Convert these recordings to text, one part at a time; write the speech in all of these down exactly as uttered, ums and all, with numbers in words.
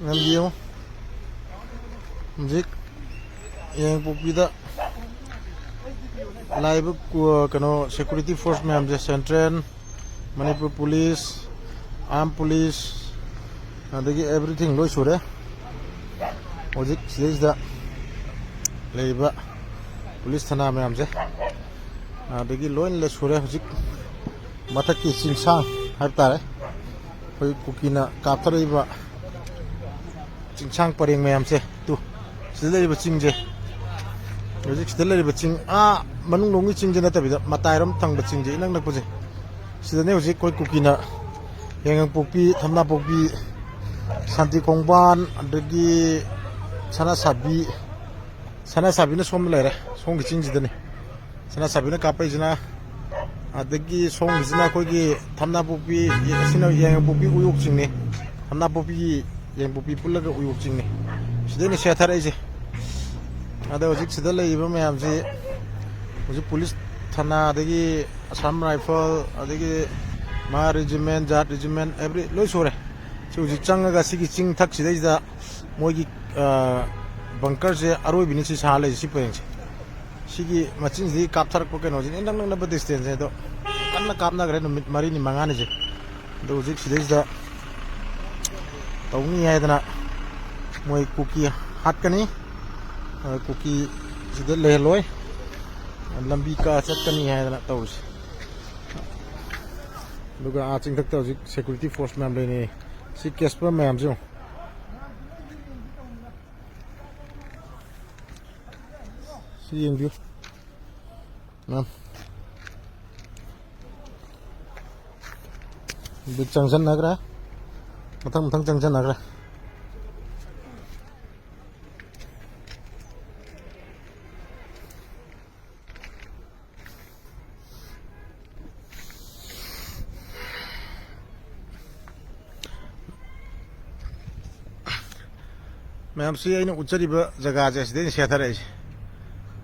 Ngan diu. Jik. Yang pupida. Laibu ku, kano, security force mayam je, Central, Manipur Police, Armed Police, adagi everything loi sure. Hojik stage da leiba police thana mayam je. Adagi loin le sure hojik. Mathaki chingsang haiba tare. Hoi Kukina kaptha leiba chingsang pareng mayam se tu. Sida leiba ching je. Hojik sida leiba ching a manung long'i ching je natabida matairam thangba ching je inang nakpa je. Sida ne hojik koi Kukina Yangang Pokpi, Thamna Pokpi, Santi Kongban, adagi Sana Sabi, Sana Sabi na som leire. Song ki ching jida ne. Sana Sabi na kapai jina. Adagi song jina koi ki Thamna Pokpi, sina Yangang Pokpi uyuk ching ne. Thamna Pokpi, Yangang Pokpi pulaga uyuk ching ne. Sida ne sethar ai je. Ada hojik sida leiba mayam je. Hojik police thana adagi Assam Rifle, adagi ma regiment, Jat regiment, every loi sure. Si hojik chang ga sigi ching thak sida ida moi ki, ah, bunker se aroi bini si sa lei si peng se. Sigi machin si kapthar ko keno jin endang nang na ba distance se to. Kan na kap na gre no mit mari ni manga ni je. Do hojik sida ida. Tau ni hai dana. Moi Kuki hat kani. Ah, Kuki sida le loi. Lambi ka chat kani hai dana tau si. Luga a ching thak tau si security force mayam le ni. Si Casper mayam si. Si yang view. Mayam. Big junction nak ra. Mathang mathang junction nak ra. Mayam si aina uchariba jaga je sida ni sethar ai.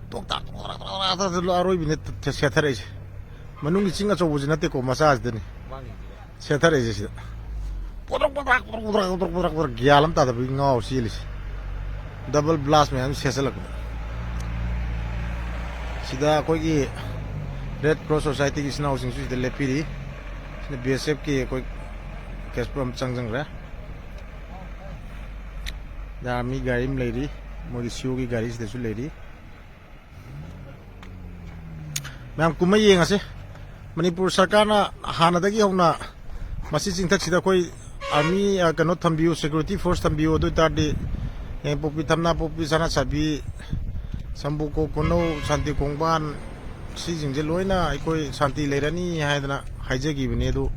Tok tak, tok tak, tok tak, tok tak, aroi bini te sethar ai. Manung ki ching achou bu jina te ko masa sida ni. Sethar ai je sida. Podrak, podrak, podrak, podrak, podrak, podrak, podrak, gyalam ta ta bi ngau si li. Double blast mayam sesa lak. Sida koi ki Red Cross Society ki sinau sing su sida lepi di. Sina B S F ki koi Casper am chang jang ra. Da mi gari am lei di. Mo ki siu ki gari sida su lei di. Mayam kum a yeng ase. Manipur sarkar na hana dagi hona masi ching thak sida koi army, ah, kano thambiu, security force thambiu, dui tar di. Yang Pokpi, Thamna Pokpi, Sana Sabi, Sambu ko kono, Santi Kongban, si jing je loina, ai koi Santi leirani, hai dana, hai je ki bine du.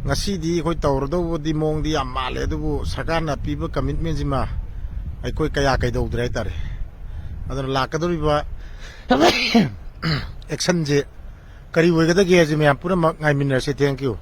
Ngasi di, koi taur do, di mong di, amma le du, sarkar na piba commitment jima, ai koi kaya kai do dre tare. Adana la ka do riba, Action je kari woi kada ge je mayam puna ma ngai minna se thank you.